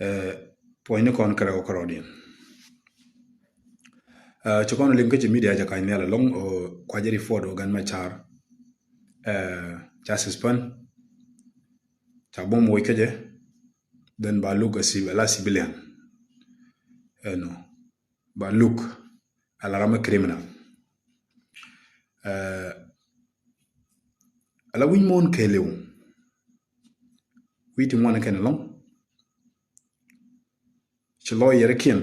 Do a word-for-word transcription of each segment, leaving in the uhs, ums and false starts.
Ɛ, puɔ̱nyni kɔn kärɛ kɛ rɔɔdiɛn. Ɛ, ci kɔn liŋ kä ci media jɛ ka̱ny nhial ɛlɔ̱ŋ, ɔ, kua jɛ report ɔ Gan Machar, ɛ, ca suspend, ca bom woc kä jɛ, then ba luk a civ-, a la civilian. Ɛnɔ, ba luk a la ram a criminal. Ɛ, a la wi̱c muɔ̱ɔ̱n kɛɛliw. Wi̱i̱ ti ŋuan kɛn ɛlɔ̱ŋ. Ci lawyer kiɛn.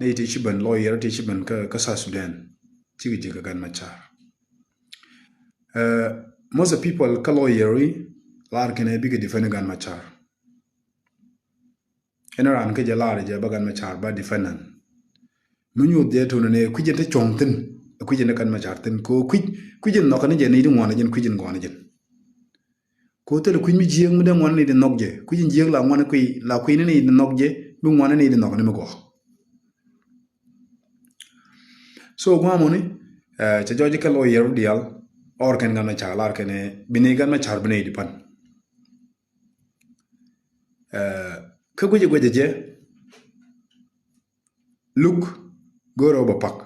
Ni ti ci ben lawyer ti ci ben kä, kä South Sudan. Cikɛ ji̱ kä Gan Machar. Ɛ, most of people kä lawyer ri lar kɛn ɛ bikɛ defend Gan Machar. Ɛn raan kä jɛ lar jɛ ba Gan Machar ba defend. Mi nyuuth jɛ tun ni kui̱c jɛ ti cuɔ̱ŋ thi̱n, kui̱c jɛ ni Gan Machar thi̱n. Ko kui̱c, kui̱c jɛ nhɔk ni jɛ ni ti ŋuan jɛ, kui̱c jɛ ŋuan jɛ. Ko thil kui̱c mi jiääk mi dee ŋuan ni di nhɔk jɛ. Kui̱c in jiääk la ŋuan kui̱, la kui̱ ni ni di nhɔk jɛ, mi ŋuan ni di nhɔk ni mi gɔaa. So guamɔ ni, ɛ, cɛ jɔc kɛ lawyer diaal, or kɛn Gan Machar lar kɛn ɛ, bi ni Gan Machar bi ni di pan. Ɛ, kä guic guic jɛ, luk go̱o̱rä bɛ pak.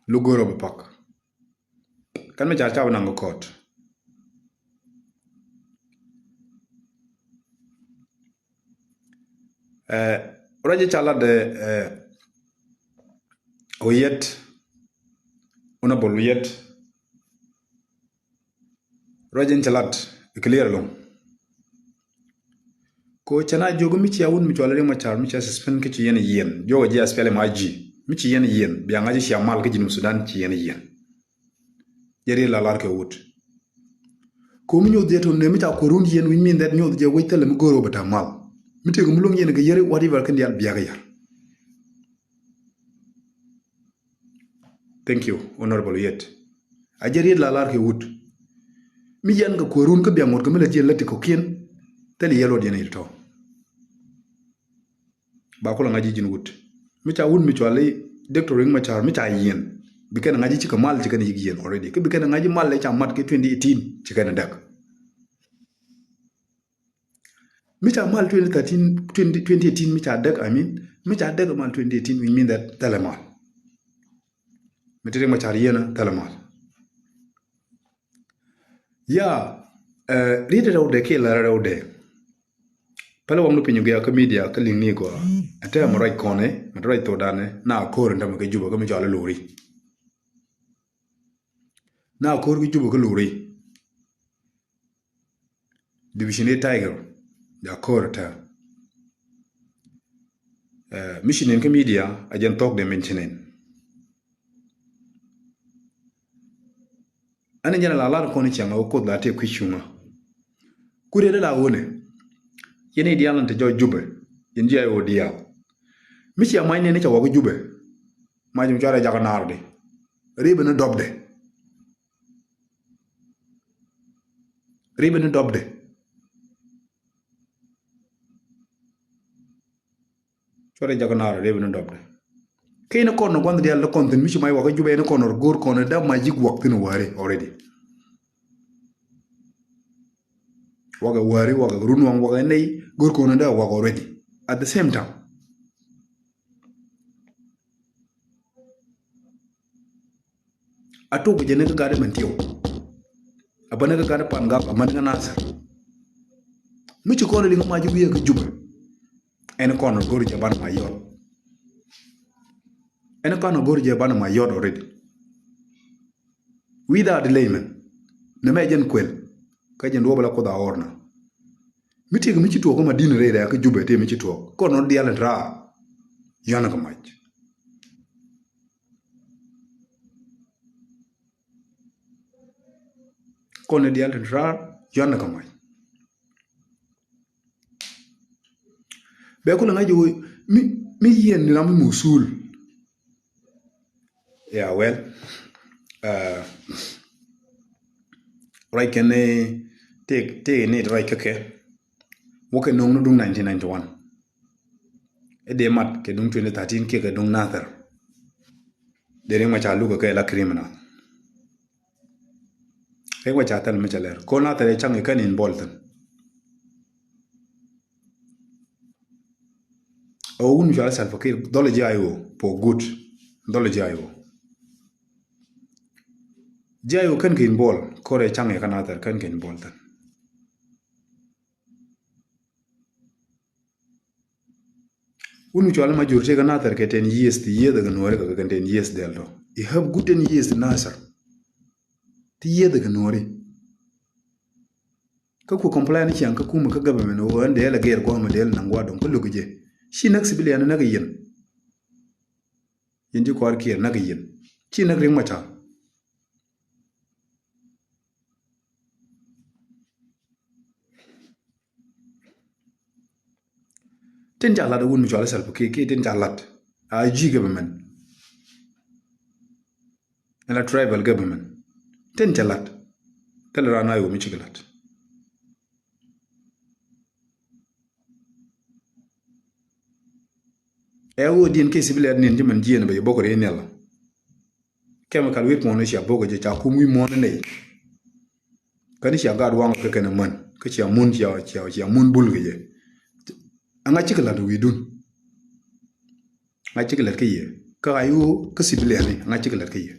Luk go̱o̱rä bɛ pak. Gan Machar ca bɛ naŋ kɛ court. Ɛ, ruac ca lat, ɛ, Oyet, Honorable Oyet. Ruac in ca lat clear ɛlɔ̱ŋ. Ko cɛ na jiök mi cia wut mi cɔal Riek Machar mi cia suspend kä ci yɛn yiɛn. Jiök a ji̱ SPLM IG mi ci yɛn yiɛn. Bia ŋa̱c cia mal kä Junub Sudan ci yɛn yiɛn. Jɛ riet la lar kɛ wut. Ko mi nyuɔth jɛ tun ne mi ca kuɔrun yɛn, which mean that nyuɔth jɛ wec thilɛ mi go̱o̱r wä bɛ ta̱ mal. Mi tëëk mi luŋ yɛn kɛ yɛri whatever kɛn diaal biak yar. Thank you, Honorable Yet. A jɛ riet la lar kɛ wut. Mi yɛn kɛ kuɔrun kä biak ŋot kɛ mi lät yɛn lät ti kɔkiɛn. Thilɛ yɛl wä diɛn it tɔ. Ba kulɛ ŋa̱c ji̱ ji̱n wut. Mi ca wut mi cɔal i̱ Doctor Riek Machar mi ca yiɛn. Bi kɛn ŋa̱c ji̱ cikɛ mal ci kɛn yik yiɛn already. Kä bi kɛn ŋa̱c ji̱ mal lɛ ca mat kɛ twenty eighteen ci kɛn däk. Mi ca mal twenty thirteen, twenty, twenty eighteen mi ca däk, I mean, mi ca däk mal twenty eighteen, which mean that thilɛ mal. Mi ti Riek Machar yiɛn thilɛ mal. Ya, eh, riet rɛwdɛ kiɛ lär rɛwdɛ. Pɛlɛ waŋdu piny gɛɛ kä media kä liŋ ni gɔaa. Ɛtɛ mɛ ruac kɔnɛ, mɛ ruac thokdanɛ, na ko̱r ɛn tämɛ kä Juba kä mi cɔal i̱ Luri. Na ko̱r kä Juba kä Luri. Division eight Tiger, ja ko̱r ɛtɛ. Eh, mi ci nɛn kä media, a jɛn thɔk dee min ci nɛn. Ani jɛn a la lar kɔn cäŋ a wä Kuoth la tëë kui̱ cuŋä. Ku dee la wunɛ. Yɛn i̱ diaal ni te jɔɔc Jubɛ. Yɛn ji̱ a wä diaal. Mi cia mac ni ni ca wä kä Jubɛ. Mac mi cuarɛ jakä naar di. Ribɛ ni dɔpdɛ. Ribɛ ni dɔpdɛ. Cuarɛ jakä naar ribɛ ni dɔpdɛ. Kɛ in kɔn gua̱nh diaal ni kɔn thi̱n mi ci mac wakä Jubɛ in kɔn go̱r kɔn dee mac ji̱ guak thi̱n wäri already. Wakä wäri, wakä run waŋ, wakä nɛy, go̱r kɔn dee wakä already. At the same time. A tok jɛ ni kä gat mɛn tiɛw. A bä ni kä gat pan gak a mɛn kä Nasir. Mi ci kɔn liŋ ma ji̱ wi̱i̱ kä Jubɛ. Ɛn kɔn go̱r jɛ ban ma yɔt. Ɛn kɔn go̱r jɛ ban ma yɔt already. Without delay mɛn. Ni mɛ jɛn kuɛl. Kä jɛn duɔ̱p la Kuoth a ɣɔr na. Mi tiek mi ci tuɔɔk kä Madina rɛy rɛy kä Jubɛ tiek mi ci tuɔɔk. Kɔn nɔ diaal in raar. Yɔn kä mac. Kɔn ni diaal tin raar yɔn ni kɛ mac. Bɛ kulɛ ŋa̱c jɛ wee mi, mi yiɛn ni ram mi musul. Ya, well, uh, ruac kɛn ni tëëk, tëëk ni ruac kä kɛ. Wä kɛ no̱o̱ŋ ni duŋ nineteen ninety-one. I̱ dee mat kɛ duŋ twenty thirteen kiɛ kɛ duŋ Nathir. Dee Riek Machar lukɛ kɛ la criminal. Riek Machar thil mi cɛ lɛr. Ko Nathir ɛ caŋ i̱ kɛn involve thi̱n. Ɛ wun mi cɔal Salva Kiir, dhɔl ji̱ I O for good. Dhɔl ji̱ I O. Ji̱ I O kɛn kɛ involve, kɔrɛ caŋ yɛ kä Nathɛr kɛn kɛ involve thin. Wun mi cɔal majority kä Nathɛr kɛ ten years, ti yieth kɛ Nuɔri kɛ kɛ ten years dɛl tɔ. I have good ten years ti Nathɛr. Ti yieth kɛ Nuɔri. Kä ku complain ciaŋ kä kumɛ kä government wä ɛn dɛl a gɛr guamɛ dɛl naŋ guadɔŋ kä loki jɛ. Ci näk civilian näk yɛn. Yɛn ji̱ kɔaar Kiir näk yɛn. Ci näk Riek Machar. Tin ca lat wun mi cɔal Salva Kiir, kiɛ tin ca lat. A ji̱ government. Ɛn la tribal government. Tin ca lat. Thilɛ raan a yo̱o̱ mi cikɛ lat. Ɛ ɣöö diɛn kɛ civilian niɛn ji̱ mɛn jiɛn bɛ yɛ bok rɛy nhial. Chemical weapon ni cia bok jɛ ca kum wi̱i̱ muɔ̱ɔ̱n ni nɛy. Kä ni cia gaat waŋ kä kɛn män kä cia mun cia cia cia mun bul kɛ jɛ. Aŋa cikɛ la̱t wi̱i̱dun. Aŋa cikɛ la̱t kä yɛ kä a yo̱o̱ kä civilian ni aŋa cikɛ la̱t kä yɛ.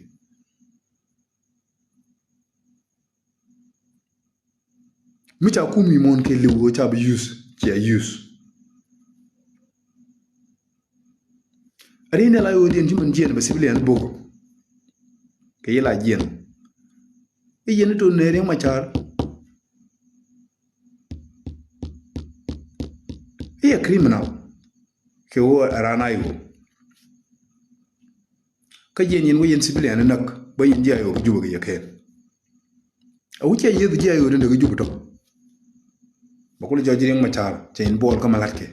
Mi ca kum wi̱i̱ muɔ̱ɔ̱n kɛ li̱w ɣöö ca bi use, cia use. Ri ni la yo̱o̱ diɛn ci mɛn jiɛn bɛ civilian bok. Kɛ yɛ la jiɛn. I̱ yɛn i̱ ton nɛ Riek Machar. I̱ a criminal. Kɛ ɣöö a raan a yo̱o̱. Kä jiɛn yɛn wä yɛn civilian näk bä yɛn ji̱ a yo̱o̱ kɛ Jubɛ kɛ yɛ kɛɛl. A wi̱c a yieth ji̱ a yo̱o̱ dee kɛ Jubɛ tɔ. Bä kul jɔc Riek Machar cɛ yɛn buɔl kä malatkɛ.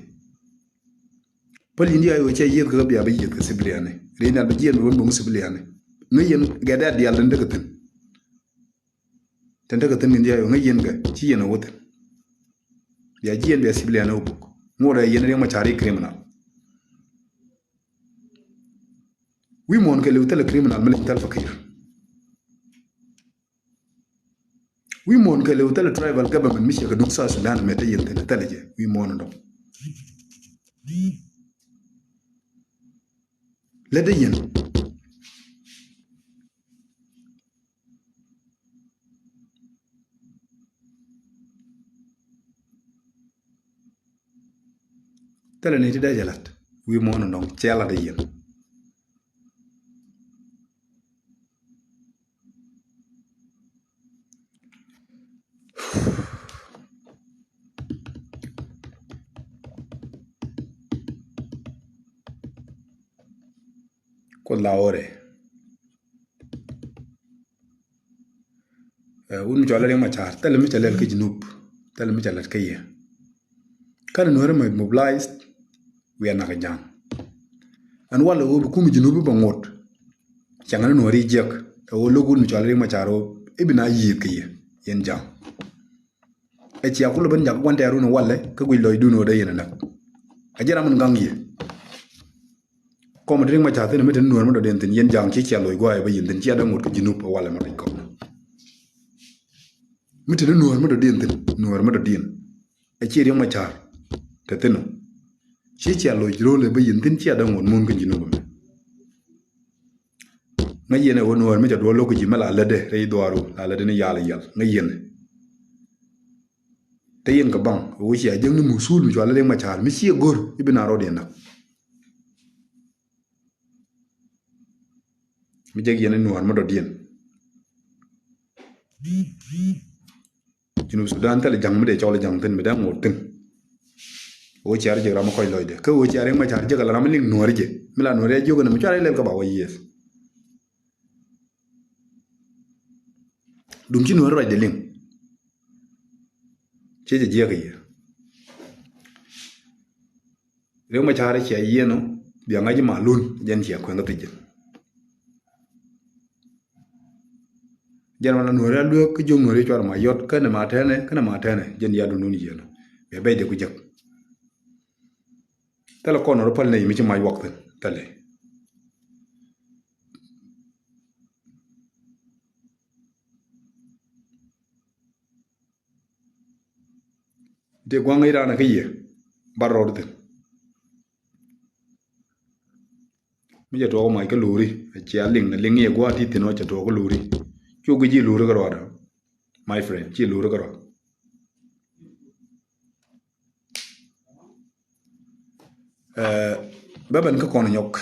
Päl yɛn ji̱ a yo̱o̱ cɛ yieth kɛ bia bä yieth kɛ civilian ni. Ri nɛl bä jiɛn bä wä boŋ civilian ni. Ŋäc yɛn gɛt dee a diaal den dee kɛ thi̱n. Tɛn tekɛ thi̱n kɛn diaal yɔ ŋäc yɛn kɛ ci yɛn a wä thi̱n. Bia jiɛn bia civilian a wä buk ŋot a yɛn Riek Machar i̱ criminal. Wi̱i̱ muɔ̱ɔ̱n kɛ liw thilɛ criminal mi leny Salva Kiir. Wi̱i̱ muɔ̱ɔ̱n kɛ liw thilɛ tribal government mi ciɛ kɛ duk South Sudan mɛ te yɛn thi̱n thilɛ jɛ wi̱i̱ muɔ̱ɔ̱n dɔ̱ŋ. Lät dee yɛn. Thilɛ ni ti dee jɛ lat wi̱i̱ muɔ̱ɔ̱n nɔŋ cɛ lat i̱ yɛn. Kuoth la ɣöö rɛy. Ɛ, wun mi cɔal Riek Machar, thilɛ mi cɛ lɛl kä Junub, thilɛ mi cɛ lɛl kä yɛ. Kɛn Nuäri mɛ mobilized, wiaa nak Ja̱a̱ŋ. Ɛn walɛ ɣöö bi kum Junub bɛ ŋot. Cäŋ ni Nuäri jiäk, ɛ ɣöö lo̱k wun mi cɔal Riek Machar ɣöö i̱ bi na yiëëth kɛ yɛ, yɛn Ja̱a̱ŋ. Ɛ cia kulɛ ben jak gua̱n tɛɛrun walɛ kä guic lɔcdun ɣöö dee yɛn ɛ näk. Ɛ jɛ ram min gaŋ yɛ. Kɔm ti Riek Machar thi̱n mi te ni Nuäär mi dɔ̱diɛn thi̱n yɛn Ja̱a̱ŋ ci cia loc gua̱a̱c bä yɛn thi̱n cia dee ŋot kä Junub ɛ walɛ mi rac kɔn. Mi te ni Nuäär mi dɔ̱diɛn thi̱n, Nuäär mi dɔ̱diɛn. Ɛ ci Riek Machar te thi̱n ɔ. Ci cia loc ro̱l ɛ bä yɛn thi̱n cia dee ŋot mun kä Junub ɛmɛ. Ŋäc yɛn ɛ ɣöö Nuäär mi ca duɔl lo̱k kä ji̱ mi la lätdɛ rɛy dhuaaru la lätdɛ ni yal yal. Ŋäc yɛn ɛ. Te yɛn kɛ baŋ ɛ ɣöö cia jiäkni musul mi cɔal Riek Machar mi ciɛ go̱r i̱ bi na rɔɔdiɛn näk. Mi jek yɛn i̱ Nuäär mi dɔ̱diɛn. Junub Sudan thilɛ Ja̱ŋ mi dee cɔl i̱ Ja̱ŋ thi̱n mi dee ŋot thi̱n. Ɣöö cia ri jek ram mi kɔc lɔcdɛ kä ɣöö cia Riek Machar jek ala ram mi liŋ Nuäär jɛ mi la Nuäär jɛ jiök ɛn mi cua rɛy lɛl kä ba wä yiëëth. Duŋ ci Nuäär ruacdɛ liŋ. Ciɛ jɛ jiäk i̱ yɛ. Riek Machar cia yieen ɔ bia ŋa̱c i̱ ma lun jɛn cia kueŋ kä thi̱c jɛn. Jɛn wan la Nuäri a lueek kä jiök Nuäri cuar ma yɔt kɛnɛ ma tɛnɛ kɛnɛ ma tɛnɛ jɛn ya dundun yieen ɔ. Bia bɛc dee ku jek. Thilɛ kɔn ɔ rɔ päl nɛy mi ci mac wak thi̱n thilɛ. Dee gua̱ŋ i̱ raan kä yɛ bar rɔɔd thi̱n. Mi cɛ tuɔɔk mac kä luri, a cia liŋ na liŋ iɛ gua̱a̱th ti thi̱n ɔ cɛ tuɔɔk kä luri. Cu guic i̱ luri kä ruaadä. My friend, ci luri kä ruaadä. Ɛ, bä ben kä kɔn nyɔk.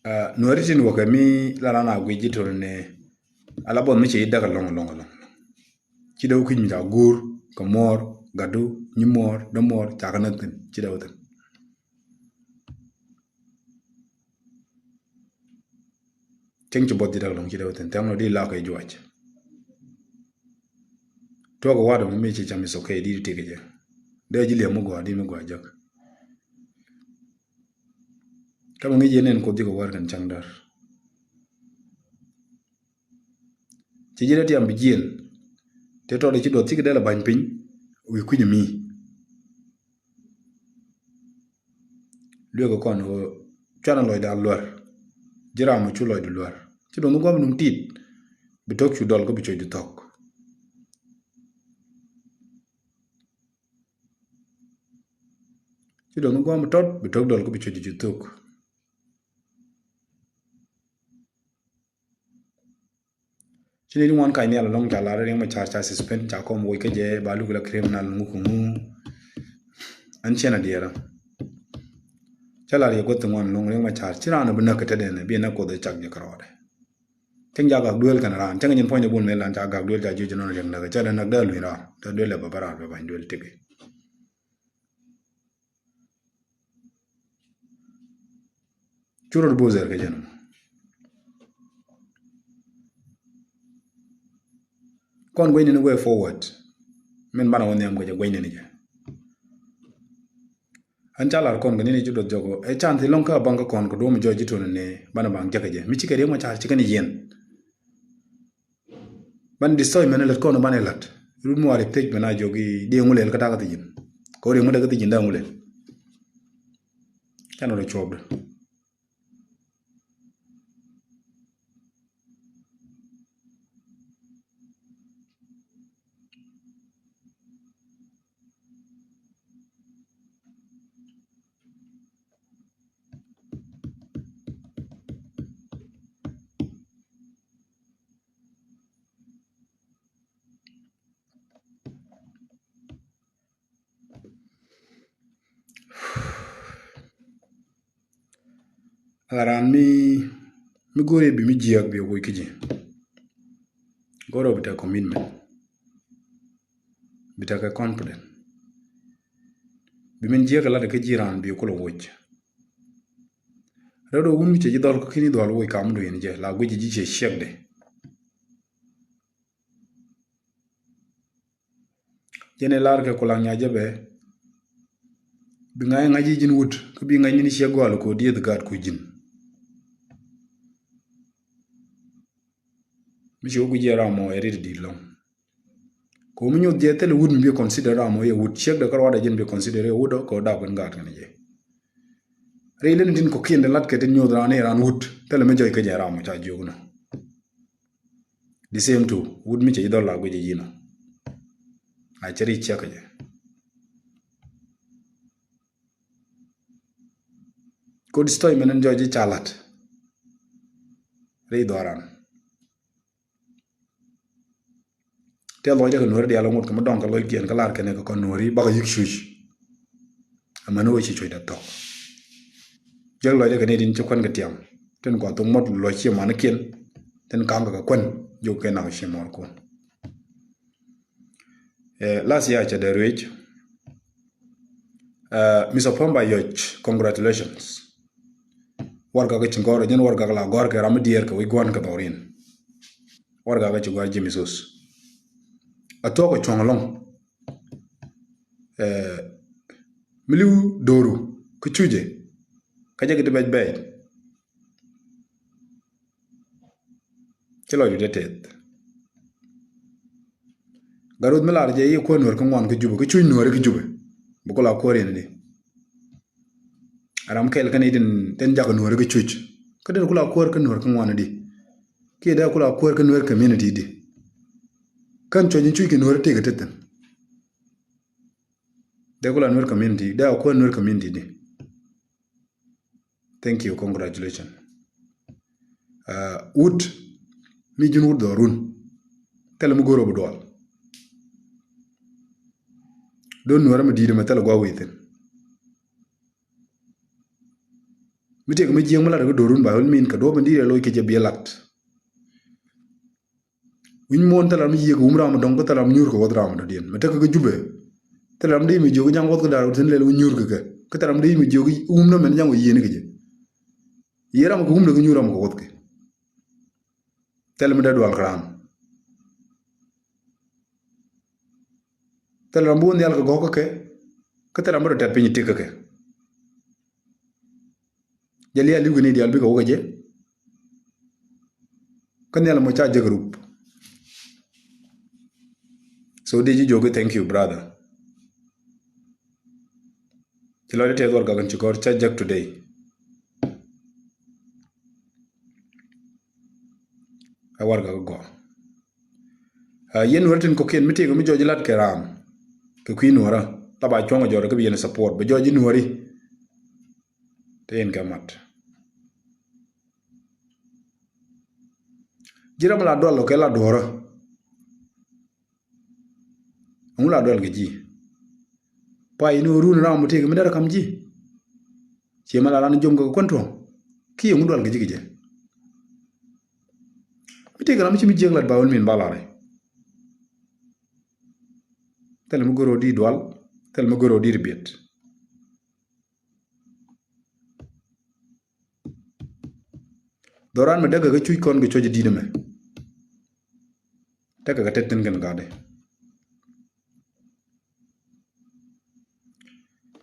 Ɛ, nuɔri tin wäkɛ mi la ran a guic ji̱ toni ni ala buɔth mi cɛ ji̱ däk alɔŋ alɔŋ alɔŋ. Ci dee wä kui̱c mi ca guur kɛ muɔɔr, gatdu, nyi muɔɔr, dämuɔɔr, ca kɛ näk thi̱n, ci dee wä thi̱n. Cieŋ ci buɔth ji̱ däk alɔŋ, ci dee wä thi̱n, thɛm nɔ di la kɛ juac. Tuɔɔk ɛ wa̱a̱ dɔ̱ŋ mi ci cam is okay, di ti kɛ jɛ. Dee ji̱ liɛm mi gɔaa, di mi gɔaa jek. Kä mi ŋi̱c yɛn ɛn Kuoth ji̱ kɛ wäär kɛn cäŋ däär. Ci ji̱ dee tiam bi jiɛn. Tëë tɔɔt ci duɔth cikɛ dee lɛ ba̱ny piny wi̱i̱ kui̱c mi. Lueekɛ kɔn ɣöö cuanɛ lɔcdan luär. Ji̱ ram mi cu lɔcdu luär. Ci duɔth mi gua̱a̱m nuŋ tit. Bi tɔ̱k cu dɔl kä bi cuɔ̱cdu thɔ̱k. Ci duɔth mi gua̱a̱m mi tɔt bi tɔ̱k dɔl kä bi cuɔ̱cdu cu thuk. Ci ni di ŋuan kac nhial ɛlɔ̱ŋ ca lar Riɛk Macar ca suspend ca kɔm woc kä jɛ ba luk la criminal ŋu kɛ ŋu. Ɛn cɛn a diɛɛrä. Ca lar yɛ guäth ti ŋuan ɛlɔ̱ŋ Riɛk Macar ci raan bi näk kɛ tetdɛn bi näk Kuoth ɛ cak jɛ kärɔɔdɛ. Cäŋ ca gak duel kɛn raan cäŋ jin puɔ̱nydɛ bun mɛ lan ca gak duel ca jiöc jɛ nɔn Riɛk näk cɛ lɛ näk dee luny raan dee duel lɛ bä bä raan bɛ bany duel tiki. Cu rot both er kɛ jɛn. Kɔn guecni ni way forward. Min banɛ wä nhiam kɛ jɛ guecni ni jɛ. An ca lar kɔn kɛ ni ni cu dot jɔk ɛ can thi lɔŋ kä baŋ kä kɔn kɛ duɔm jɔc ji̱ toni ni banɛ baŋ jɛ kɛ jɛ mi cikɛ Riɛk Macar cikɛ ni yɛn. Ban destroy mɛn lät kɔn ban lät. Rut mi wari page mɛn a jogi di ŋulel kä dakä thi jin. Kɛ wari ŋudɛ kä thi jin da ŋulel. Can wari cuɔp dä. Ala ran mi, mi go̱o̱ri bi mi jiääk bi woc kä ji̱. Go̱o̱ri bi tekɛ commitment. Bi tekɛ confident. Bi min jiääk lat kä ji̱ ran bi kulɛ woc. Rɛw dɔ wun mi cɛ ji̱ dhɔl kä kini dhɔl woc kam du yɛn jɛ la guic ji̱ cɛ ciɛkdɛ. Jɛn ɛ lar kɛ kulaŋ nya jɛ bɛ. Bi ŋa̱c ŋa̱c ji̱ ji̱n wut kä bi ŋa̱c ni ni ciɛ gɔal ko dieth gaat ku ji̱n. Mi ci wä guic jɛ ram mɔ ɛ rit di̱i̱t lɔŋ. Ko mi nyuth jɛ thilɛ wut mi bi consider ram mɔ yɛ wut ciek dɛ kä ruadɛ jɛn bi consider yɛ wut dɔ kɛ wä dak win gaat kɛn jɛ. Ri lin tin kɔkiɛn dɛ lat kɛ tin nyuth ran i̱ ran wut thilɛ mi jɔc kä jɛ ram mɔ ca jiök nɔ. The same too, wut mi cɛ ji̱ dhɔl la guic ji̱ nɔ. A cɛ ri ciɛk kɛ jɛ. Kod story mɛn jɔc ji̱ ca lat. Ri dhɔran. Tɛth lɔcdɛ kɛ nuɔ̱ri diaal ŋot kɛ mi dɔŋ kɛ lɔckiɛn kä lar kɛnɛ kɛ kɔn nuɔ̱ri bakɛ yik cuc. Amäni wee ci cuc dɛ thɔk. Jek lɔcdɛ kɛ ni din ci kuän kɛ tiam tin kua thok mɔt lɔc ci manikiɛn tin ka̱ŋ kɛ kɛ kuän jok kɛ nak ci mɔr kun. Eh, last year cɛ dee ruec. Eh, Mister Pamba Yoc, congratulations. Warɛgak ci gɔr, jɛn warɛgak la gɔr kɛ ram mi diɛɛr kɛ wi̱c gua̱n kɛ dhɔrin. Warɛgak ci gɔr James Os. A thuɔk a cuɔ̱ŋ ɛlɔ̱ŋ. Eh, mi li̱w do̱ru kä cucɛ kä jɛ kɛ ti bɛc bɛc. Ci lɔcdu te teth. Gat Ruth mi lar jɛ i̱ kuäär nuɔ̱ɔ̱r kä ŋuan kä Jubɛ, kä cuc nuɔ̱ɔ̱ri kä Jubɛ. Bi kula kuäär yɛn di. Ram kɛl kä ni tin, tin jakä nuɔ̱ɔ̱ri kä cuc. Kä dee kula kuäär kä nuɔ̱ɔ̱r kä ŋuan di. Kiɛ dee kula kuäär kä nuɔ̱ɔ̱r community di. Kän cuc in cuc kɛ nuɔ̱ɔ̱ri tëëk kä tethin. Dee kula nuɔ̱ɔ̱r community, dee a kuäär nuɔ̱ɔ̱r community di. Thank you, congratulations. Uh, wut mi ji̱n wut dhɔrun. Thilɛ mi go̱r ɔ bi dual. Don nuɔrɛ mi di̱i̱t mɛ thilɛ gua̱ wi̱i̱ thi̱n. Mi tëëk mi jiäk mi lat kɛ do̱run ba wul min kɛ duɔ̱p in di̱i̱t ɛ loc kɛ jɛ biɛ lat. Wi̱ny muɔ̱ɔ̱n thilɛ ram mi yiëëk wum ram mi dɔ̱ŋ kä thilɛ ram mi nyuur kɛ wuɔth ram mi dɔ̱diɛn. Mi tekɛ kɛ Jubɛ. Thilɛ ram dee mi jiök ja̱ŋ wuɔth kɛ da̱r wut thi̱n lɛl wä nyuur kɛ kɛ. Kä thilɛ ram dee mi jiök wum nɔ mɛn ja̱ŋ wä yiëëni kɛ jɛ. Yiëë ram kɛ wum dee kɛ nyuur ram kɛ wuɔth kɛ. Thilɛ mi dee dual kɛ ram. Thilɛ ram bi wä nhial kɛ gɔ̱k kä kɛ. Kä thilɛ ram bi dee tɛt piny tik kä kɛ. Jɛ lial li̱w kɛ ni diaal bikɛ wä kɛ jɛ. Kä nhial mɔ ca jek rup. So di ji̱ jo̱o̱k i̱ thank you brother. Ci lɔcdä tɛth warɛgak in ci gɔ̱r ca jek today. Ɛ warɛgak i̱ gɔ̱r. Aa, yɛn nuɔ̱ri tin kɔ̱kiɛn mi tëëkɛ mi jɔɔc lat kɛ ram kɛ kui̱ nuɔ̱rä la ba cuɔ̱ŋ ɛ jɔɔt kä bi yɛn support bɛ jɔɔc i̱ nuɔ̱ri. Te yɛn kɛ mat. Ji̱ ram la dual lɔ kɛ la duɔ̱rä. Ɛŋu la dual kɛ ji̱? Pay ni ɣöö run ram mi tëëkɛ mi derɛ ka̱m ji̱. Ciɛ mi la ran jom kɛ kuän tuɔ̱ŋ. Kiɛ ɛŋu dual kɛ ji̱ kɛ jɛ? Mi tëëkɛ ram mi ci mi jiäk lat ba wun min ba lar i̱. Thilɛ mi go̱r ɣöö di dual, thilɛ mi go̱r ɣöö di ribiɛt. Dhɔran mi däkɛ kä cuc kɔn kɛ cuɔc di̱t ɛmɛ. Tekɛ kɛ tet thi̱n kɛn gatdɛ.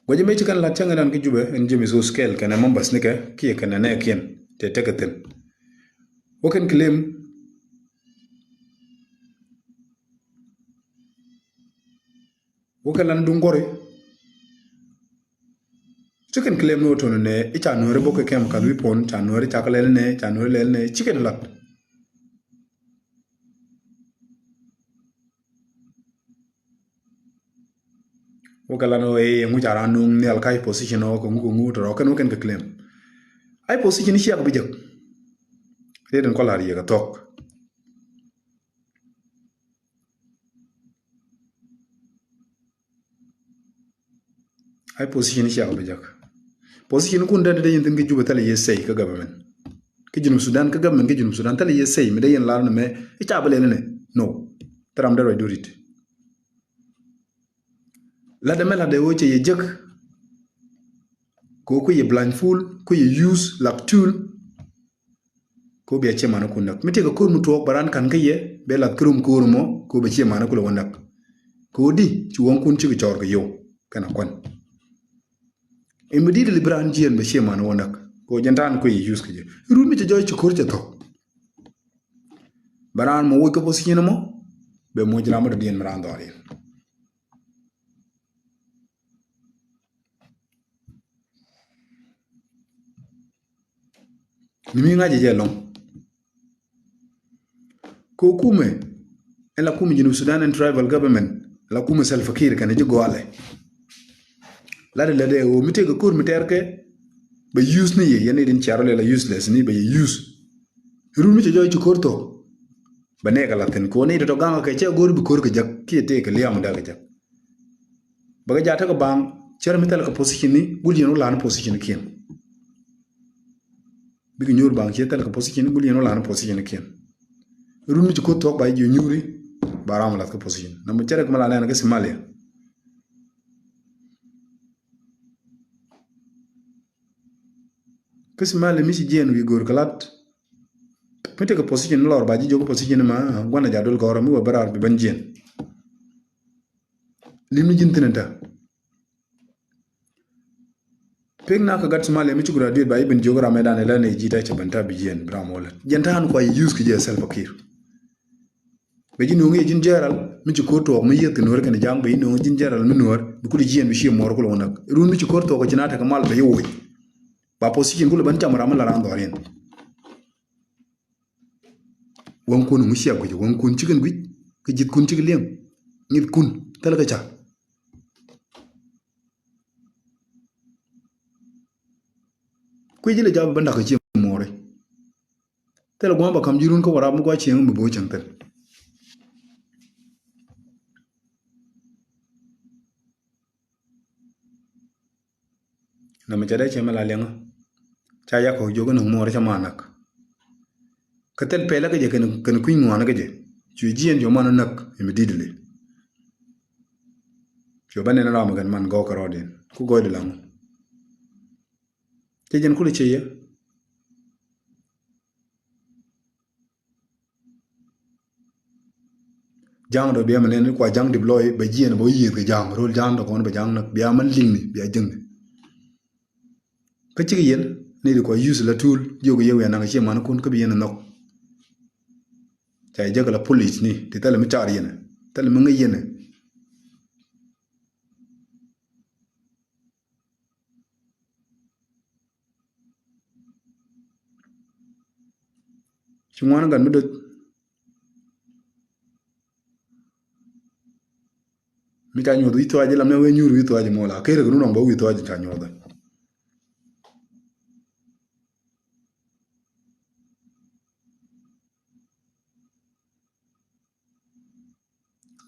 Guɛcä mëë ci kɛn la̱t cäŋ ëë dan kä Jubɛ ɛn James Hoskell kɛnɛ members nikɛ kiɛ kɛnɛ nɛɛkiɛn tëë tekɛ thi̱n. Wä kɛn claim wä kɛn lan duŋ guɔ̱ri. Ci kɛn claim ni wä tɔnɔ nɛ i̱ ca nuɔ̱ri bok kɛ kɛm ka lui pon ca nuɔ̱ri ca kɛ lɛl nɛ ca nuɔ̱ri lɛl nɛ ci kɛn lat. Wä kɛ lan wä i̱ ŋu ca ran nuŋ nhial ka i̱ position ɔ kɛ ŋu kɛ ŋu tɔrɔ kɛn wä kɛn kɛ claim. Ai position i̱ ciak bi jek. Riet in kɔl har yek a thok. Ai position i̱ ciak bi jek. Position kun dee dee yɛn thi̱n kä Jubɛ thilɛ yɛ say kä government. Kä Junub Sudan kä government kä Junub Sudan thilɛ yɛ say mi dee yɛn lar ni mɛ i̱ ca bi lɛl ni nɛ. No. Thil ram dee ruac durit. Lat dee mɛ lat dee wee cɛ yɛ jek. Kɛ wee kui̱ yɛ blindfold kui̱ yɛ use lak tool. Kɛ wee bia ciɛ manä kun näk mi tëëkɛ ko̱r mi tuɔɔk bɛ ran ka̱n kä yɛ bɛ lath kä rum ko̱r mɔ kɛ wee bɛ ciɛ manä kulɛ wä näk. Kɛ wee di ci wäŋkun cikɛ cɔɔr kɛ yio̱w kɛnɛ kuän. Immediately bi raan jiɛn bɛ ciɛ manä wä näk kɛ wee jɛn ta̱a̱n kui̱ yɛ use kɛ jɛ run mi cɛ jɔɔc ci ko̱r cɛ thɔk. Bɛ raan mɔ woc kä position mɔ bɛ moc ram mi dɔ̱diɛn mi raan dhɔriɛn. Ni mi ŋa̱c jɛ ɛlɔ̱ŋ. Kɛ kumɛ ɛn la kumɛ Junub Sudan ɛn tribal government la kumɛ Salva Kiir kɛnɛ ji̱ gɔalɛ. La dee la dee ɣöö mi tëëkɛ ko̱r mi tɛɛr kɛ bɛ use ni yɛ yɛn ni din ciarɔ lɛ la useless ni bɛ yɛ use. Run mi cɛ jɔɔc ci ko̱r thok. Bɛ nɛɛkɛ la thi̱n kɛ wä ni tɔtɔ gaŋ kɛ cɛ go̱r bi ko̱r kɛ jek kiɛ tëëkɛ liaam dee kɛ jek. Bɛ kɛ jaa tekɛ baŋ cär mi thɛl kɛ position ni gul yɛn wä lan position kiɛn. Bikɛ nyuur baŋ ciɛ thɛl kɛ position ni gul yɛn wä lan position kiɛn. Run mi ci ko̱r thuɔ̱k ba ji̱ nyuuri ba ram lath kɛ position na mi cär kɛ mi la nɛn kɛ Somalia. Kä Somalia mi ci jiɛn wi̱i̱ go̱o̱r kɛ lat. Mi tekɛ position mi lɔr ba ji̱ jiök position ma gua̱n a jadul gɔ̱rä mi wä bä raar bi ben jiɛn. Lim ni ji̱n thi̱n ɛ tɛ. Pek na kä gat Somalia mi ci graduate ba i̱ ben jiök ram ɛ dan ɛ lɛ nɛ ji̱ tɛ cɛ ben tɛ bi jiɛn bi ram wä lät. Jiɛn ta̱a̱n kua yɛ use kɛ jɛ Salva Kiir. Bɛ ji̱ no̱o̱ŋ yɛ ji̱n general mi ci ko̱r tuɔɔk mi yieth kɛ nuɔ̱ɔ̱r kɛnɛ ja̱a̱ŋ bɛ ji̱ no̱o̱ŋ ji̱n general mi nuɔ̱ɔ̱r bi kulɛ jiɛn bi ciɛ muɔ̱ɔ̱r kulɛ wä näk. Run mi ci ko̱r tuɔɔk kɛ ci na tekɛ mal bɛ ji̱ woc. Ba position kulɛ ben cam ram mi la ran dhɔriɛn. Wäŋkun ŋu ciɛ guic wäŋkun cikɛn guic kä ji̱thkun cikɛ liɛŋ. Ŋi̱thkun thilɛ kɛ ca. Kui̱ ji̱ lɛ jap bä nak kä cie muɔɔri. Thilɛ gua̱a̱m ba ka̱m ji̱ run kä Warap mi gua cieŋ mi bo̱o̱ cäŋ thil. Nɔmɔ ca dee cɛ mi la liɛŋä. Ca yak kɔk jiök inɔŋ muɔɔri ca ma nak. Kä thil pɛlä kä jɛ kɛn, kɛn kui̱ ŋuan kä jɛ. Cuɛ jiɛn jɔ man näk immediately. Cuɛ bä nɛn ram kɛn man gɔɔk kɛ rɔɔdiɛn ku gɔɔydɛ laŋ. Cɛ jɛn kulɛ cɛ yɛ. Ja̱a̱ŋ dɔ bia mi nɛn kua ja̱a̱ŋ dip lɔy bɛ jiɛn bɛ wä yiëth kɛ ja̱a̱ŋ rol ja̱a̱ŋ dɔ kɔn bɛ ja̱a̱ŋ näk bia män liŋni bia jiŋni. Kä cikɛ yɛn ni di kua use la tool jiök yɛ wiaa naŋ cie man kun kä bi yɛn nhɔk. Ca jɛ jäk la police ni ti thɛl mi car yɛn thɛl mi ŋäc yɛn. Ci ŋuan gat mi döth. Mi ca nyuɔth wi̱i̱ thuac ilam ni wee nyuur wi̱i̱ thuac imɔ la ker kɛ run ɔŋ bä wi̱i̱ thuac ca nyuɔth.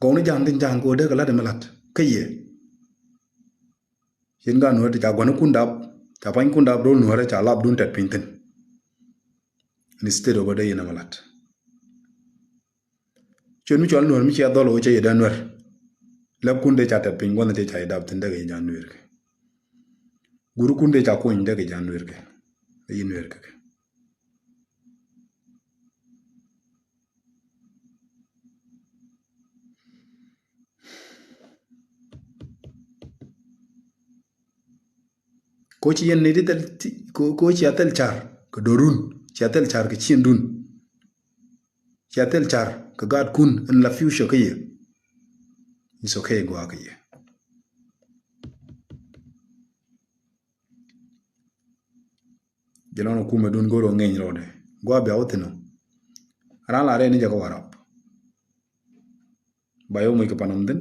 Gɔwni ja̱a̱ŋ tin ja̱a̱ŋ kɛ wä dee kɛ la̱t ɛmɛ la̱t kä yɛ. Cin ka nuäär ti ca gua̱nikun dap ca puanykun dap rol nuäärä ca lapdun tɛt piny thi̱n. Instead of bä dee yɛn ɛmɛ la̱t. Ciöt mi cɔal nuäär mi cia dhɔl ɣöö cä yɛ dee nuäär. Läpkun dee ca tɛt piny gua̱nh tëë ca yɛ dap thi̱n dee kɛ yɛ ja̱a̱ŋ nuëër kɛ. Gurikun dee ca kuny dee kɛ ja̱a̱ŋ nuëër kɛ. Dee yɛ nuëër kɛ kɛ. Ko ci yɛn ni ti thil ti ko ko ci a thil car kɛ dorun ci a thil car kɛ ciendun. Ci a thil car kɛ gaatkun in la future kä yɛ. It's okay gua kä yɛ. Jɛ lɔn kumɛ dun go̱r ɔ ŋeny rɔɔdɛ gua bia wä thin ɔ. Ran la rɛy ni jɛ kä Warap. Ba yɛ wä moc kɛ pan ɔm thin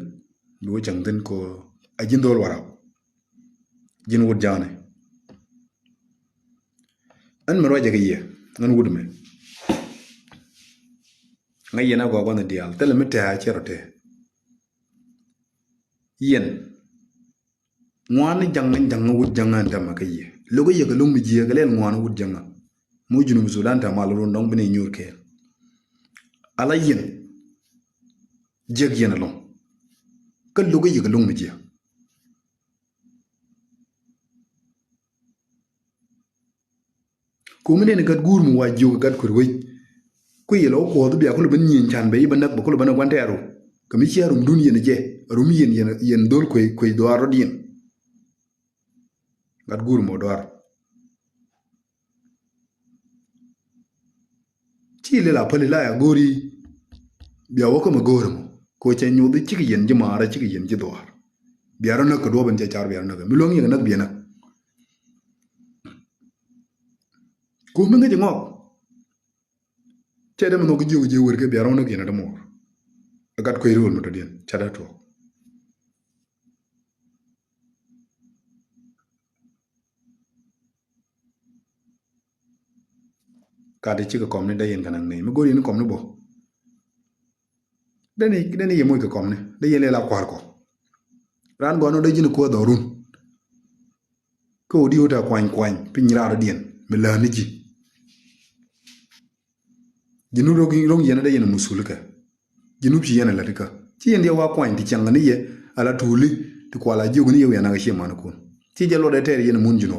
bi wä cäŋ thin ko a ji̱n dhol Warap. Ji̱n wut ja̱a̱nɛ. Ɛn mi ruacɛ kɛ yɛ ɛn wut mɛ. Ŋäc yɛn a gɔaa gua̱n diaal thilɛ mi tɛ̈ a cɛ rɔ tɛ̈. Yɛn ŋuan ni ja̱ŋ ni ja̱ŋ ni wut ja̱ŋ ni tɛmɛ kä yɛ lo̱k yɛ kɛ lo̱ŋ mi jiɛ kɛ lɛl ŋuan ni wut ja̱ŋ. Mo Junub Sudan tɛmɛ a lo̱r wun dɔ̱ŋ bi ni nyuur kɛɛl. Ala yɛn jiäk yɛn alɔŋ. Kä lo̱k yɛ kɛ lo̱ŋ mi jiɛ. Komi nɛn gat guur mi wa jiök gat kuer wec. Kui̱ yɛ lɔ wä kuɔth bia kulɛ ben nyieny can bɛ i̱ bä näk bɛ kulɛ ben a guan tɛɛru. Kɛ mi cia rumdun yɛn jɛ rum yɛn yɛn yɛn dhol kuec kuec dhuaar rɔ̱diɛn. Gat guur mɔ duar. Ci lel a päli la ya go̱o̱ri. Bia wä kä mɛ go̱o̱ri mɔ ko cɛ nyoth cikɛ yɛn ji̱ maarä cikɛ yɛn ji̱ dhuaar. Bia rɔ näk kɛ duɔ̱ɔ̱p in cɛ car bia rɔ näk mi luäŋ yɛ kɛ näk bia näk. Ko̱o̱m mi ŋäc ŋɔk. Cɛ dee mi nhɔk jiök ji̱ wer kɛ bia rɔ näk yɛn a dee muɔɔr. A gat kuec ri wä mi tɔ̱diɛn ca dee tuɔɔk. Kat i̱ cikɛ kɔmni dee yɛn kɛ naŋ nɛy mi go̱o̱r yɛn kɔmni bɔ. Dee ni dee ni yɛ moc kɛ kɔmni dee yɛn lɛ la kua̱r kɔ. Raan gɔɔn ɔ dee ji̱n kuäär dhɔrun. Kä ɣöö di ɣöö tɛ kuany kuany piny raar diɛn mi lääni ji̱. Ji̱ nu ro̱ŋ yɛn dee yɛn musul kɛ. Ji̱ nu ci yɛn a lät kä ci yɛn diɛ wa kuany ti cäŋ ni yɛ ala tuuli ti kual a jiök ni yɛ wian a kä cie man kun ci jɛ luɔt dee tɛɛr yɛn mun ji̱ nu.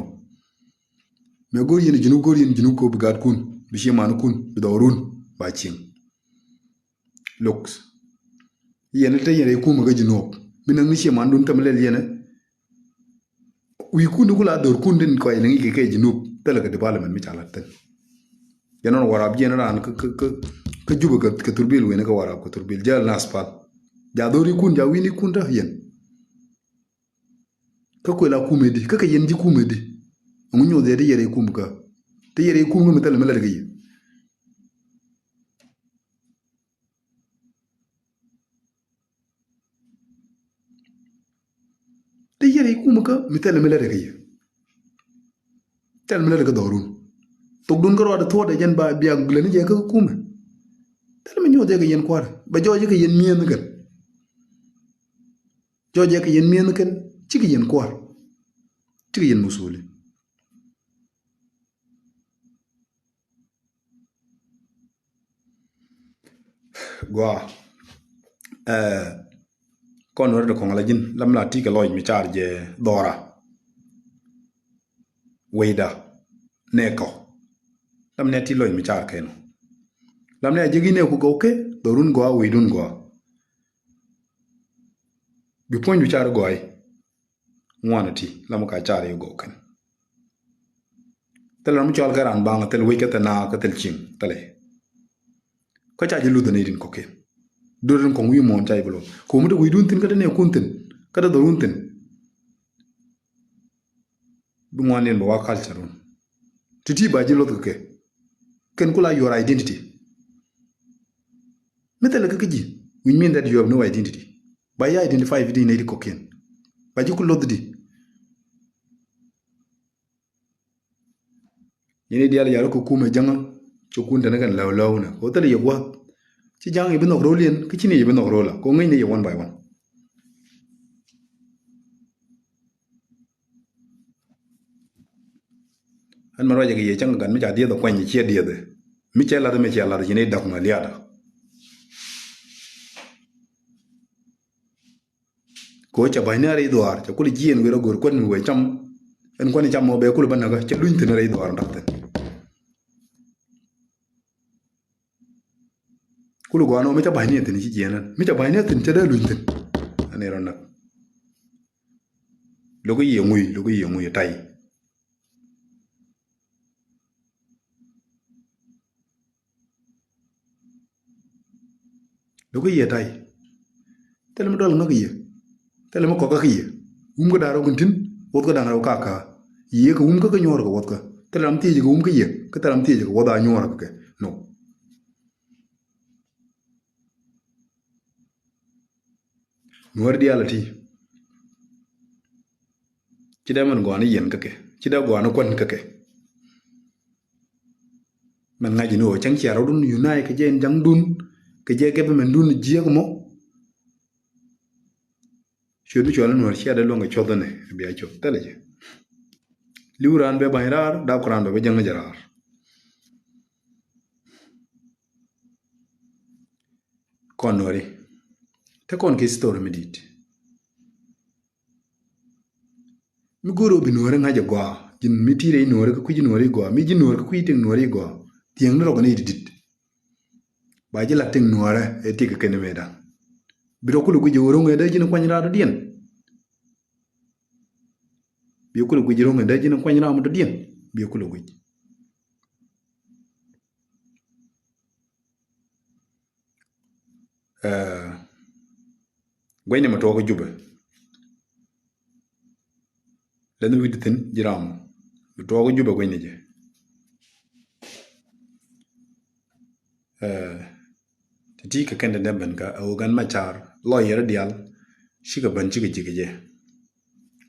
Mɛ go̱r yɛn ji̱ nu go̱r yɛn ji̱ nu ko bi gaat kun bi cie man kun bi dhɔk run ba cieŋ. Looks. Yɛn te yɛn rɛy kumɛ kä Junub mi näk ni cie mandun tämɛ lɛl yɛn. Wi̱i̱ kun di ku la dhor kun din kɔc liŋ ikɛ kɛ Junub thilɛ kɛ development mi ca lat thin. Yɛn nɔn Warap jiɛn raan kä kä kä kä Jubɛ kɛ thurbil wen kä Warap kɛ thurbil jɛl na aspal. Ja dhor ikun ja wi̱i̱n ikun tä yɛn. Kä kuël a kumɛ di kä kɛ yɛn ji̱ kumɛ di. Ŋu nyoth yɛ ti yɛrɛ ikum kä ti yɛrɛ ikum kä mi thilɛ mi lɛt kɛ yɛ. Ti yɛrɛ ikum kä mi thilɛ mi lɛt kɛ yɛ. Thil mi lät kä dhɔrun. Thokdun kä ruaadɛ thuɔ̱ɔ̱dɛ jɛn ba bia gulɛ ni jɛ kä kumɛ. Thil mi nyuɔth jɛ kɛ yɛn kua̱r. Bɛ jɔɔc jɛ kɛ yɛn mi̱eeth kɛn. Jɔɔc jɛ kɛ yɛn mi̱eeth kɛn. Cikɛ yɛn kua̱r. Cikɛ yɛn musuli. Gua. Eh, kɔn wär de kɔŋ la ji̱n lam la ti kɛ lɔc mi car jɛ dhɔra. Wecda nɛ kɔ. Lam nɛ ti lɔc mi car kɛn. Lam nɛ jɛ gi nɛ ku gɔw kɛ dhɔrun gɔa weydun gɔa. Bi puɔ̱ny du car gɔa i̱. Ŋuan ti lam ka car i̱ gɔw kɛn. Thil ram cɔal kɛ ran baŋ thil wec kɛ thil na kɛ thil ciŋ thil i̱. Kä ca ji̱ luth ni rin kɔ̱kiɛn. Dor rin kɔŋ wi̱i̱ muɔ̱ɔ̱n ca ji̱ bi luth. Kɛ wumi te wi̱i̱dun thi̱n kä te nɛ kun thi̱n kä te dhɔrun thi̱n. Bi ŋuan in bɛ wa culture run. Ti ti ba ji̱ luth kɛ kɛ. Kɛn ku la your identity. Mi thilɛ kä kä ji̱. Which mean that you have no identity. Ba ya identify with in nɛ di kɔ̱kiɛn. Ba ji̱ ku luth di. Yini dial yar ko kumɛ jaŋa. Ci kun tɛn kɛn lɛw lɛw nɛ ko thil yɛ gua̱th. Ci jaŋ yɛ bi nhɔk rol yɛn ki ci ni yɛ bi nhɔk rol la ko ŋäc ni yɛ one by one. Ɛn mɛ ruacɛ kɛ yɛ cäŋ gan mi ca dieth ɔ kuany ciɛ dieth. Mi cɛ lath mi cɛ lath ci ni dak mɛ liada. Ko ca ba̱ny ni a rɛy dhuaar ca kul jiɛn wi̱r a go̱r kuän mi wee cam. Ɛn kuän cam mɔ bɛ kul bä näkä ca luny thi̱n a rɛy dhuaar dak thi̱n. Kul gɔaa ni wä mi ca ba̱ny ni thi̱n ci jiɛn ɛn mi ca ba̱ny ni thi̱n ca dee luny thi̱n. Ɛn irɔ näk. Lo̱k i̱ yiëë ŋuy lo̱k i̱ yiëë ŋuy tay. Lo̱k i̱ yɛ tay. Thilɛ mi dual ŋäk i̱ yɛ. Thilɛ mi kɔk kä i̱ yɛ. Wum kä da̱ŋ rɛw kɛ tin wuɔth kä da̱ŋ rɛw kakä. Yɛ kɛ wum kä kä nyuɔr kɛ wuɔth kä. Thilɛ ram thiec kɛ wum kä yɛ kä thilɛ ram thiec kɛ wuɔth a nyuɔr kɛ kɛ. No. Nuɔr diaal a ti. Ci dee mɛn gɔaa ni yɛn kä kɛ ci dee gɔaa ni kuän kä kɛ. Mɛn ŋa̱c ni ɣöö cäŋ cia rɔ̱dun unite kɛ jɛ in ja̱ŋdun kɛ jɛ governmentdun jiäk mɔ. Ciöt bi cual in wär cia dee luäŋ kɛ cuɔth ni bia cuɔth thilɛ jɛ. Li̱w raan bɛ ba̱ny raar dap kɛ raan bɛ bä jäŋ jɛ raar. Kɔn nuɔri te kɔn kɛ story mi dit. Mi go̱o̱r ɔ bi nuɔri ŋa̱c ɛ gɔaa ji̱n mi ti̱i̱ rɛy nuɔri kä kui̱ ji̱ nuɔri gɔaa mi ji̱ nuɔri kä kui̱ ti̱i̱ nuɔri gɔaa. Thiäŋni rɔk ni ti dit. Ba ji̱ la tiŋ nuɔrɛ ɛ tik kɛn mëëdan. Bi rɔ kulɛ guic ɛ wä ro̱ŋ ɛ dee ji̱n kuany raar dɔ̱diɛn. Bi kulɛ guic ro̱ŋ ɛ dee ji̱n kuany raar mi dɔ̱diɛn. Bi kulɛ guic. Ɛɛ, guɛcni mi tuɔɔk Jubɛ. Lɛnh wi̱cdɛ thi̱n ji̱ ram mi tuɔɔk Jubɛ guɛcni jɛ. Ɛɛ, ti ti kɛ kɛn ti nɛ ben ka ɛ wä gan ma car lɔyɛr dial. Cikɛ ben cikɛ ji̱ kɛ jɛ.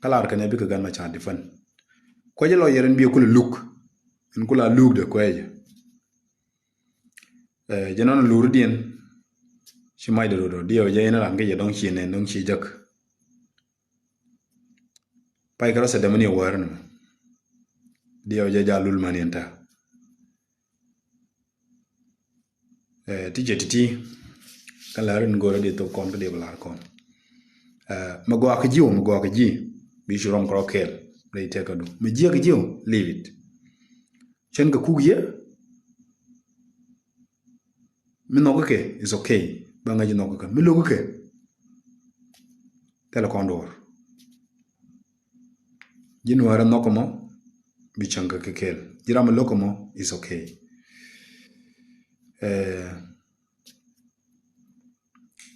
Kä lar kɛn ɛ bikɛ gan ma car defend. Kuecɛ lɔyɛr in bi kulɛ luk. In kula luk de kuecɛ. Ɛ, jɛ nɔn lur diɛn. Ci mac de rot rot diɛw jɛ in ran kä jɛ dɔŋ ci nɛn dɔŋ ci jäk. Pay kɛ rɔ sɛ dämɛ ni wäär ni mɛ. Diɛw jɛ ja lul mani ɛn ta. Ɛ, ti jɛ ti ti. Kä lar in go̱rɛ di thok kɔn kä di bɛ lar kɔn. Ɛ, mɛ gɔak jiw mɛ gɔak jiw. Bi ci rɔm kɛ rɔ kɛɛl. Rɛy tɛk kä du mɛ jiɛk jiw. Leave it. Cɛn kɛ kuk yɛ. Mi nhɔk kɛ is okay. Ba ŋa̱c nhɔk kɛ mi lo̱k kɛ. Thilɛ kɔn duɔr. Ji̱ nuäärä nhɔk mɔ bi cäŋ kɛ kɛ kɛl. Ji̱ ram mi lo̱k mɔ is okay. Ɛɛ,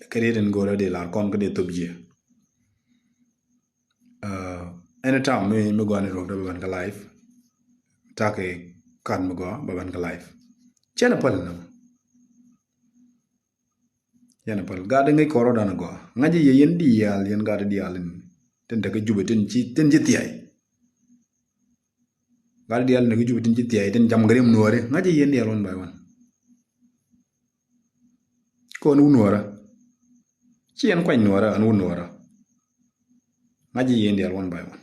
kɛ riet in go̱rä di lar kɔn kä di thop jiɛ. Ɛɛ, anytime mi, mi gɔani ruɔk dee bɛ bɛn kä live. Takɛ kat mi gɔa bɛ bɛn kä live. Cɛn a päl nɔ. Yɛn a päl gat in ŋäc kɔrɔ dan a gɔa ŋa̱c yɛ yɛn diaal yɛn gat diaal in. Tin tekɛ Jubɛ tin ci, tin ci thiay. Gat diaal ni ki jup tin ci thiay tin jam gari nuɔri. Ŋa̱c i̱ yɛn diaal one by one. Kɔn wun nuɔra. Ci yɛn kuany nuɔra, an wun nuɔra. Ŋa̱c i̱ yɛn diaal one by one.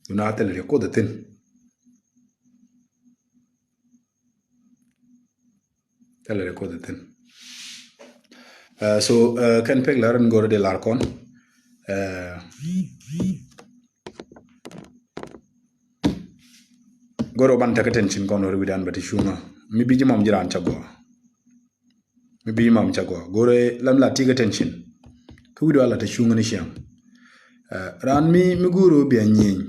Duna thilɛ riɛk Kuoth ɛ thi̱n. Thilɛ riɛk Kuoth ɛ thi̱n. Uh, so, uh, kɛn pek lɛ rin go̱rɛ di lar kɔn. Uh, go̱rɛ ban tekɛ tension kɔn wä ri wi̱dan bɛ ti cuŋä. Mi bi ji̱ mam ji̱ ran ca gɔaa. Mi bi mam ca gɔaa. Go̱rɛ lam la tikɛ tension. Kä wi̱dɔ a la te cuŋä ni ciaŋ. Uh, ran mi, mi go̱rɛ wä bia nyieny.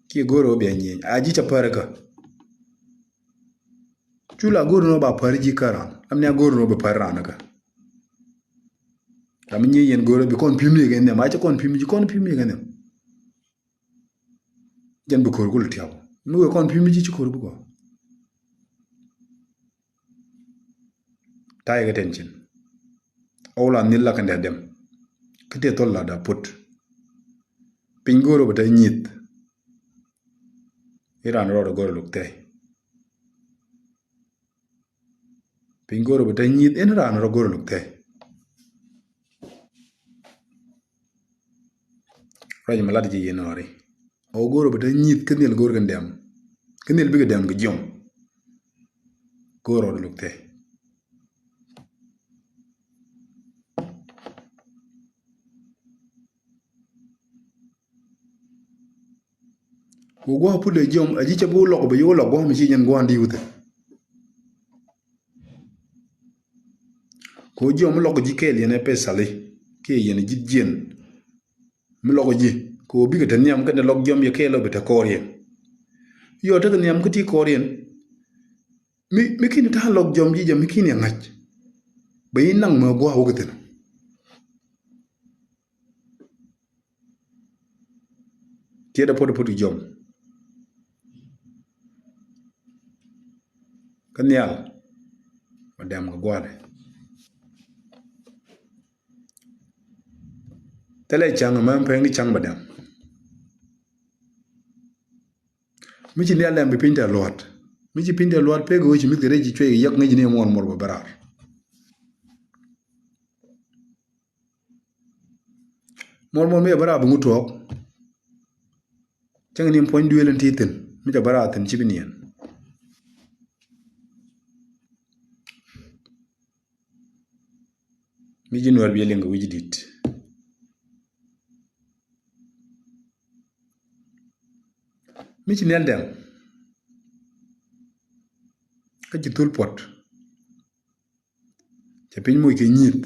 Kiɛ go̱rɛ wä bia nyieny. A ji̱ ca pär kä. Cu la go̱r ni wä ba pär ji̱ kä ran. Lam ni a go̱r ni wä ba pär ran kä. Ram mi nyiey yɛn go̱r bi kɔn pi̱m ni kɛ nhiam. A cɛ kɔn pi̱m ji̱ kɔn pi̱m ni kɛ nhiam. Jɛn bi ko̱r kul tiaw. Mi wee kɔn pi̱m ji̱ ci ko̱r bi gɔaa. Ta̱yɛ kɛ tension. Ɔw la nhil la kɛn dee dɛm. Kä tëë thol la da put. Piny go̱r wä bi te nyith. I̱ ran rɔɔdɛ go̱r luk thɛy. Piny go̱r bi te nyith in ran rɔ go̱r luk thɛy. Ruac mi lat ji̱ yin ɔri. Ɔ go̱r bi te nyith kä nhial go̱r kɛ dɛm. Kä nhial bikɛ dɛm kɛ jiɔm. Go̱r rɔɔdɛ luk thɛy. Ku gua̱a̱ put dee jiɔm a ji̱ cɛ bi wä lɔk bɛ yi wä lɔk gua̱a̱ mi ci jɛn gua̱a̱ di̱i̱w thi̱n. Ku jiɔm mi lɔk ji̱ kɛɛl yɛn ɛ pɛ thali kiɛ yɛn ji̱ jiɛn. Mi lɔk ji̱ ku bikɛ te nhiam kɛn lɔk jiɔm yɛ kɛɛl ɔ bɛ te kɔɔr yɛn. Yɔ tekɛ nhiam kä ti kɔɔr yɛn. Mi, mi ki̱n ta̱a̱ lɔk jiɔm ji̱ jɛ mi ki̱n yɛ ŋa̱c. Bɛ yi naŋ mɛ gua̱a̱ wä kɛ thi̱n. Tiɛt a pot a pot jiɔm. Kä nhial. Bɛ dɛm kɛ gua̱a̱dɛ. Thilɛ ca̱ŋ mɛ pɛŋ ni ca̱ŋ bɛ dɛm. Mi ci nhial dɛm bi piny tɛ luɔt. Mi ci piny tɛ luɔt pek ɣöö ci mi̱th kɛ rɛy ci cuɛy kɛ yäk ŋäc ni muɔn muɔr bɛ bɛ raar. Muɔr muɔr mi cɛ bä raar bi ŋut tuɔɔk. Cäŋ ni puɔ̱ny duëël in ti thi̱n mi cɛ bä raar thi̱n ci bi niɛn. Mi ji̱ nuɛɛr bi liŋ kɛ wi̱c di̱t. Mi ci nhial dɛm kä ci thul puɔt. Cɛ piny moc kɛ nyith.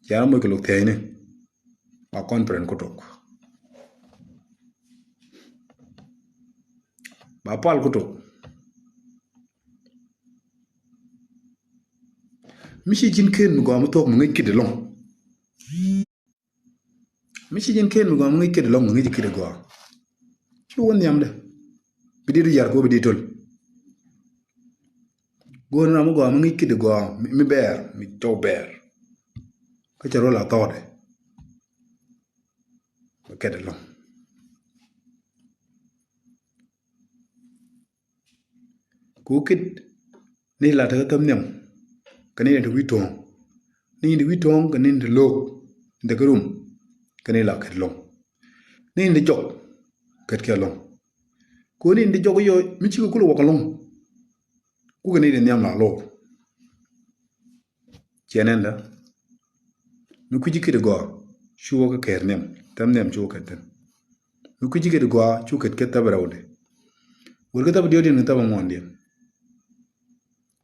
Cɛ moc kɛ lok thiɛcni. Ba conference kutok. Ba pal kutok. Mi ci ji̱n ken mi gɔaa mi thuɔ̱k mi ŋäc kit ɛlɔ̱ŋ. Mi ci ji̱n ken mi gɔaa mi ŋäc kit ɛlɔ̱ŋ mi ŋäc kit ɛ gɔaa. Ci wä nhiamdɛ. Bi dit yar kɛ wä bi dit töl. Go̱o̱r ram mi gɔaa mi ŋäc kit ɛ gɔaa mi, mi bɛɛr mi cɔw bɛɛr. Kä cɛ rol a thɔɔdɛ. Bi kɛt ɛlɔ̱ŋ. Ku kit ni la tekɛ thäm nhiam kɛ ni te wi̱i̱ tuɔ̱ɔ̱ŋ. Ni te wi̱i̱ tuɔ̱ɔ̱ŋ kɛ ni te lo̱o̱k ni te kä rum kɛ ni la kɛt ɛlɔ̱ŋ. Ni te jɔk kɛt kɛ ɛlɔ̱ŋ. Ku ni te jɔk yɔ mi cikɛ kulɛ wä kɛ ɛlɔ̱ŋ. Kukɛ ni te nhiam la lo̱o̱k. Ciɛ nɛn dä. Mi kui̱ci kit gɔaa cu wä kä kɛɛr nhiam, thäm nhiam cu wä kɛt thi̱n. Mi kui̱ci kit gɔaa cu kɛt kɛ thäp rɛwdɛ. Wër kä thäp diɔ̱ɔ̱diɛn kɛ thäp ŋuɔndiɛn.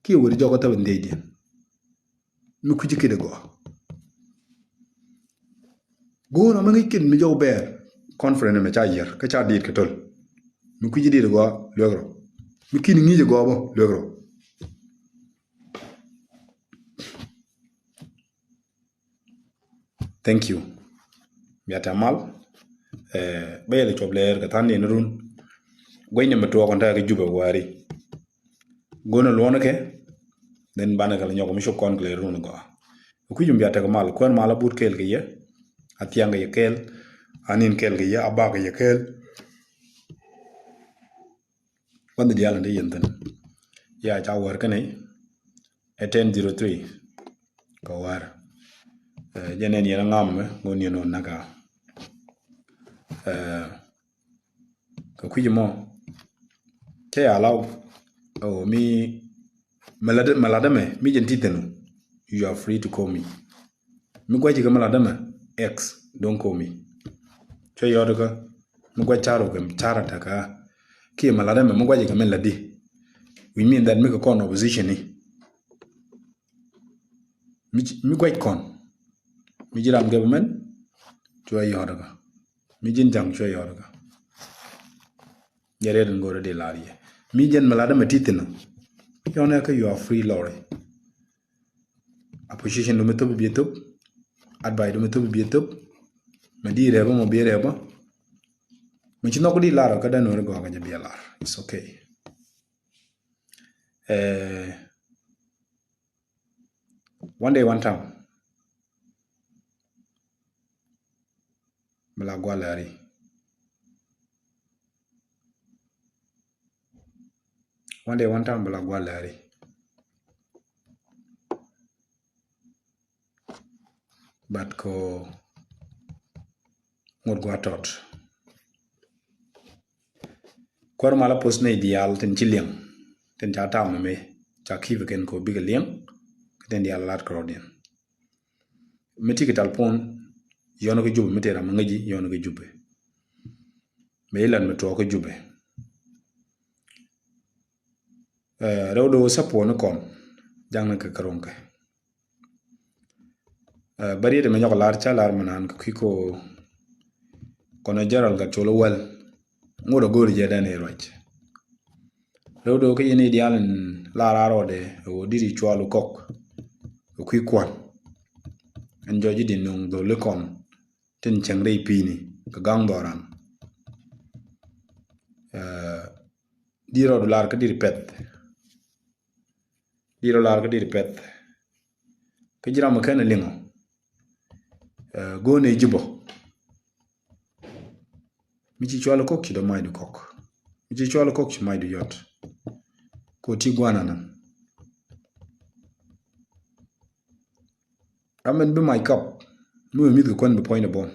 Kiɛ wër jɔk kä thäp dhiecdiɛn. Mi kui̱ci kit gɔaa. Go̱o̱r ram mi ŋi̱c kit mi jɔk bɛɛr conference mɛ ca yier kä ca diit kɛ töl. Mi kui̱ci diit gɔaa luek rɔ. Mi ki̱n ŋi̱c gɔaa bä luek rɔ. Thank you. Bia tɛ mal. Eh, bɛ yɛl cuɔp lɛɛr kɛ than diɛn run. Gueny ni mi tuɔɔk kɔn tɛk kɛ Jubɛ wari. Go̱n luɔn kɛ. Then banɛ kɛ lɛ nyɔk mi cop kɔn kɛ lɛ run gɔaa. Kui̱c mi bia tɛ kɛ mal. Kuɛn mal a but kɛɛl kɛ yɛ. a thiaŋ kɛ yɛ kɛɛl, a nin kɛɛl kɛ yɛ, a bak kɛ yɛ kɛɛl. Gua̱th diaal in te yɛn thi̱n. Ya ca wäär kä nɛy ɛ ten zero three kɛ wäär. Ɛ, jɛ nɛn yɛn a ŋam mɛ ŋun yɛn ɔ naka. Ɛ, kɛ kui̱c mɔ cɛ ya law. Ɔ, mi mɛ lat, mɛ lat mɛ mi jɛn ti thi̱n. You are free to call me. Mi gua̱c kɛ mɛ lat mɛ X, don't call me. Cɛ yɔt kä mi gua̱c car kɛ car ta ka. Kiɛ mɛ lat mɛ mi gua̱c kɛ mɛ lat di. We mean that mi kɛ kɔn opposition ni. Mi, mi gua̱c kɔn. Mi ji̱ ram government, cuɛ yɔt kä. Mi ji̱n ja̱ŋ cuɛ yɔt kä. Jɛ riet in go̱o̱rä di lar yɛ. Mi jɛn mɛ lat mɛ ti thi̱n. Yɔn ɛ kä you are free lorry. Opposition du mi thop bi thop. Advice du mi thop bi thop. Mɛ di rɛbä mɔ bi rɛbä. Mɛ ci nhɔk di lar kä dan weri gɔkä jɛ bi lar. It's okay. Eh, one day, one time. Bi la gua̱l lɛri. One day, one time bi la gua̱l lɛri. But ko ŋot gua̱ tɔt. Kuäär mal a post ni diaal tin ci liɛŋ. Tin ca tam mi ca ki̱i̱p kɛn ko bikɛ liɛŋ. Kä tin diaal lat kɛ rɔ̱diɛn. Mi ti kɛ talpon, yɔn kɛ Jubɛ, mi tëë ram mi ŋäci, yɔn kɛ Jubɛ. Mi ilan mi tuɔɔk kɛ Jubɛ. Eh, rɛw do̱ sapuɔni kɔn, jaŋni kɛ kɛ ro̱ŋkɛ. Eh, bä riet mi nyɔk lar ca lar mi naan kɛ kui̱ ko kɔn a jeral Gatcol Wäl. Ŋot a go̱o̱ri jɛ dɛn i̱ ruac. Rɛw do̱ kä yɛn i̱ diaal in lar a rɔɔdɛ ɛ ɣöö diri cual kɔk kɛ kui̱ kuan. Ɛn jɔc i̱ di nuŋ dholi kɔn tin cäŋ rɛy pi̱i̱ni kɛ gaŋ dhɔran. Eh, di rɔɔdu lar kä diri pɛth. Di rɔ lar kä diri pɛth. Kä ji̱ ram mi kɛn liŋɔ. Eh, go̱o̱nɛ Jubɛ. Mi ci cual kɔk ci dɔ mac du kɔk. Mi ci cual kɔk ci mac du yɔt. Ko ti guana nan. Ram min bi mac kap. Mi wä mi̱th kɛ kuan bi puɔ̱ny dɛ bom.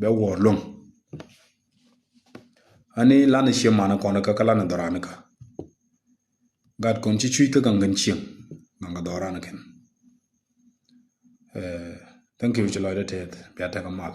Bɛ wuɔr luäŋ. Ani lan cie man kɔn kä kä lan dhɔran kä. Gat kɔn ci cuc kä gaŋ kɛn cieŋ. Gaŋ kɛ dhɔran kɛn. Eh, thank you ci lɔcdä tɛth. Bia tekɛ mal.